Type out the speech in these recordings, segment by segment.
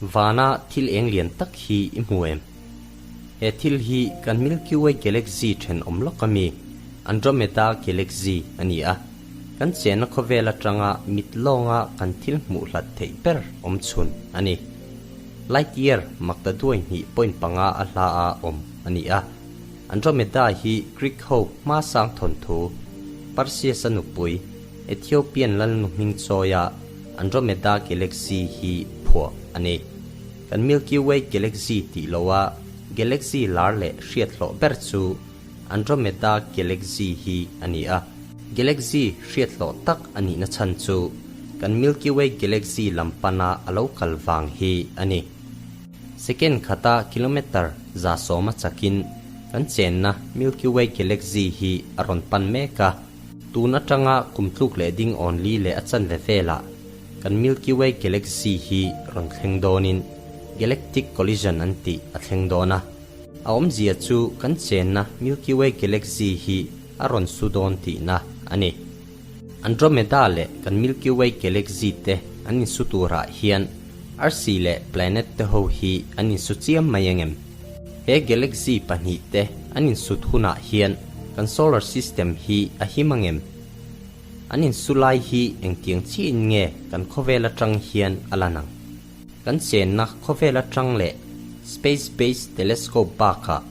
Vana thil eng lian tak hi i hmu em? He thil hi kan Milky Way galaxy thenawm lawk ami, Andromeda galaxy a ni a. Kan chenna khawvel atanga mit lawnga kan thil hmuh hlat theih ber awm chhun a ni. Light year makta duai hnih point panga a hla a awm a ni a. Andromeda hi Greek ho hma sang thawnthu, Perseus-a nupui, Ethiopian lalnu hming chawia Andromeda Galaxy hi phuah a ni. Kan Milky Way Galaxy tih loa galaxy lar leh hriat hlawh ber chu Andromeda Galaxy hi a ni a. Galaxy hriat hlawh tak a nihna chhan chu kan Milky Way Galaxy lam pana a lo kal vang hi a ni. Second khata kilometer 110 a chakin kan chenna Milky Way Galaxy hi a rawn pan mek a. Tun atanga kum tluk leh ding awn li leh a chanve velah kan Milky Way Galaxy hi rawn thleng dawnin Galactic Collision an tih a thleng dawn a. A awmzia chu kan chenna Milky Way Galaxy hi a rawn su dawn tihna a ni. Andromeda leh kan Milky Way Galaxy te an insu turah hian arsi leh planet te ho hi an insu chiam mai angem? He galaxy pahnihte an insut hunah hian kan solar system hi a him angem? An insu lai hi engtiang chiahin nge kan khawvel atang hian a lan ang? Kan chenna khawvel atang leh space-based telescope bakah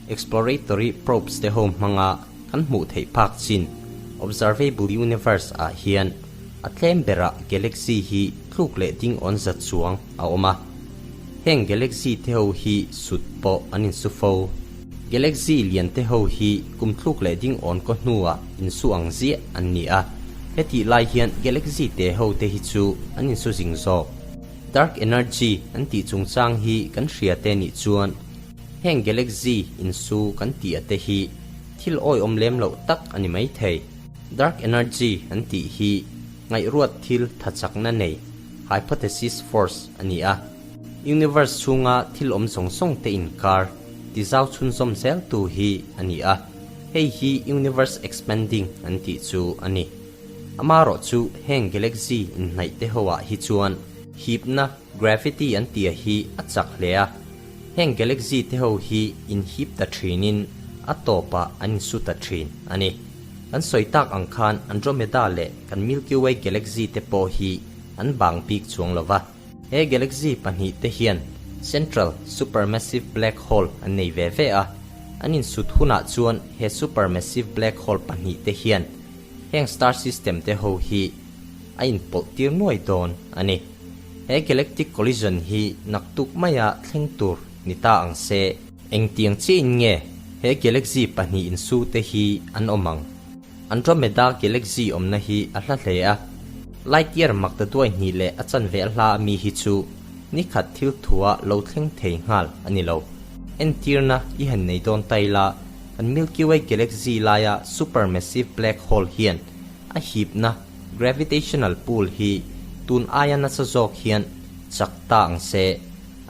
exploratory probes te ho hmanga kan hmuh theih phak chin observable universe ah hian a tlem berah galaxy hi tluk leh ding awn zat chuang a awm a. Heng galaxy te ho hi sut pawh an insu fo. Galaxy lian te ho hi kum tluk leh ding awn kaw hnuah insu ang ziah an ni a, hetih lai hian galaxy te ho te hi chu an insu zing zawk. Dark energy an tih chungchang hi kan hria te nih chuan heng galaxy insu kan tih a te hi thil awihawm lem loh tak a ni maithei. Dark energy an tih hi ngaihruat thil thachakna nei, hypothesis force, a ni a. Universe chhunga thil awm zawng zawng te inkar tizau chhunzawm zeltu hi a ni a, hei hi universe expanding an tih chu a ni. Amarawh chu heng galaxy inhnaih te ho ah hi chuan hipna, gravity, an tia hi a chak hle a, heng galaxy te ho hi inhip ta thinin a tawpah an insu ta thin a ni. Kan sawi tak ang khan Andromeda leh kan Milky Way galaxy te pawh hi an bang bik chuang lo va. He galaxy pahnihte hian central supermassive black hole an nei ve ve a. An insut hunah chuan he supermassive black hole pahnihte hian heng star system te ho hi a inpawlh tir nuai dawn a ni. He galactic collision hi naktuk maia thleng tur ni ta ang se. Engtiang chiahin nge he galaxy pahnih insu te hi an awm ang? Andromeda galaxy awmna hi a hla hle a, light year makta duai hnih leh a chanve a hla ami hi chu nikhat thil thua lo thleng thei nghal a ni lo. Entirna i han nei dawn ta ila, kan Milky Way galaxy laia supermassive black hole hian a hipna gravitational pull hi tun aia nasa zawk hian chak ta ang se.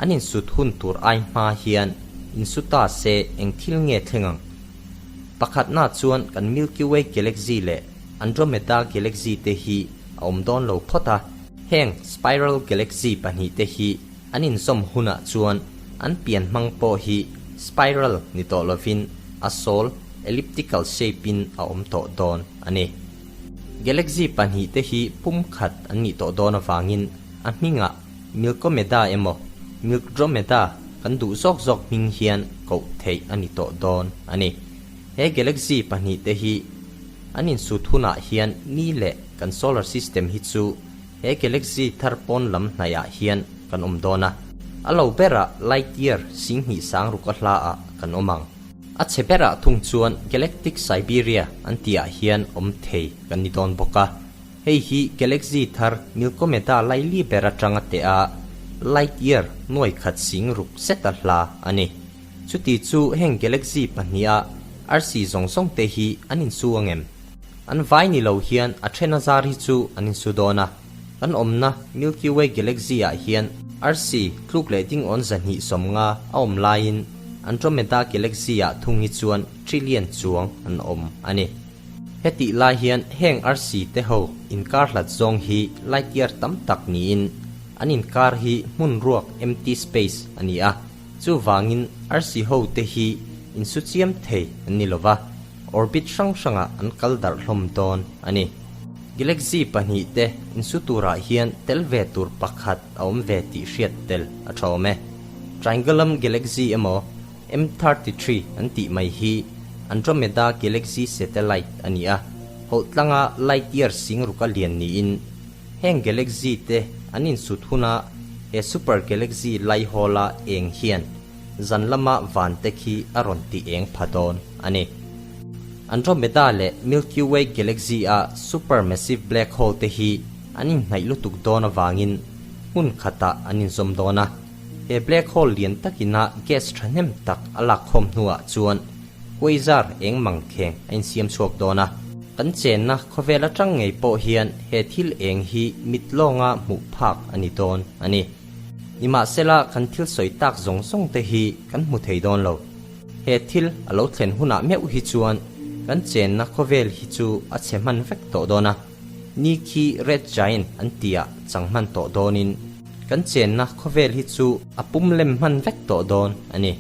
An insut hun tur ai hma hian insu ta se eng thil nge thleng ang? Pakhatna chuan kan Milky Way galaxy leh Andromeda galaxy te hi a awm dawn lo phawt a. Heng spiral galaxy pahnihte hi an inzawm hunah chuan an pian hmang pawh hi spiral ni tawh lovin a sawl, elliptical shape, in a awm tawh dawn a ni. Galaxy pahnihte hi pum khat an nih tawh dawn avangin a hmingah Milkomeda emaw Milkdromeda kan duh zawk zawk hming hian koh theih a ni tawh dawn a ni. He galaxy pahnihte hi an insut hunah hian ni leh kan solar system hi chu he galaxy thar pawn lam hnaihah hian kan awm dawn a. A lo berah light year singhnih sang ruk a hlaah kan awm ang. A chhe berah thung chuan Galactic Siberia an tihah hian awm thei kan ni dawn bawk a. Hei hi galaxy thar Milkomeda laili ber atanga teh a, light year nuai khat sing ruk zet a hla a ni. Chuti chu heng galaxy pahniha arsi zawng zawng te hi an insu angem? An vai ni lo hian a then a zar hi chu an insu dawn a. Kan awmna Milky Way galaxy ah hian arsi tluk leh ding awn 250 a awm laiin Andromeda galaxy ah thung hi chuan trillion chuang an awm a ni. Hetih lai hian heng arsi te ho inkar hlat zawng hi light year tam tak niin An inkar hi hmun ruak, empty space, a ni a, chuvangin arsi ho te hi insu chiam thei an ni lova, orbit hrang hrangah an kal darh hlawm dawn a ni. Galaxy pahnihte insu turah hian tel ve tur pakhat a awm ve tih hriat tel a tha awm e. Triangulum Galaxy emaw M33 an tih mai hi Andromeda Galaxy satellite a ni a, hawlhtlanga light year sing ruka lian niin heng galaxy te an insut huna he super galaxy laihawla eng hian zan lama van te khi a rawn ti eng pha dawn a ni. Andromeda leh Milky Way Galaxy a super massive black hole te hi an inhnaih lutuk dawn avangin hmun khatah an inzawm dawn a. He black hole lian takina gas thahnem tak a lak khawm hnuah chuan quasar eng mang kheng a insiam chhuak dawn a. Kan chenna khawvel atang ngei pawh hian he thil eng hi mit lawnga hmuh phak a ni dawn a ni. Nimahsela kan thil sawi tak zawng zawng te hi kan hmu thei dawn lo. He thil a lo thlen hunah meuh hi chuan kan chenna khawvel hi chu a chhe hman vek tawh dawn a. Ni khi red giant an tihah chang hman tawh dawnin kan chenna khawvel hi chu a pum lem hman vek tawh dawn a ni.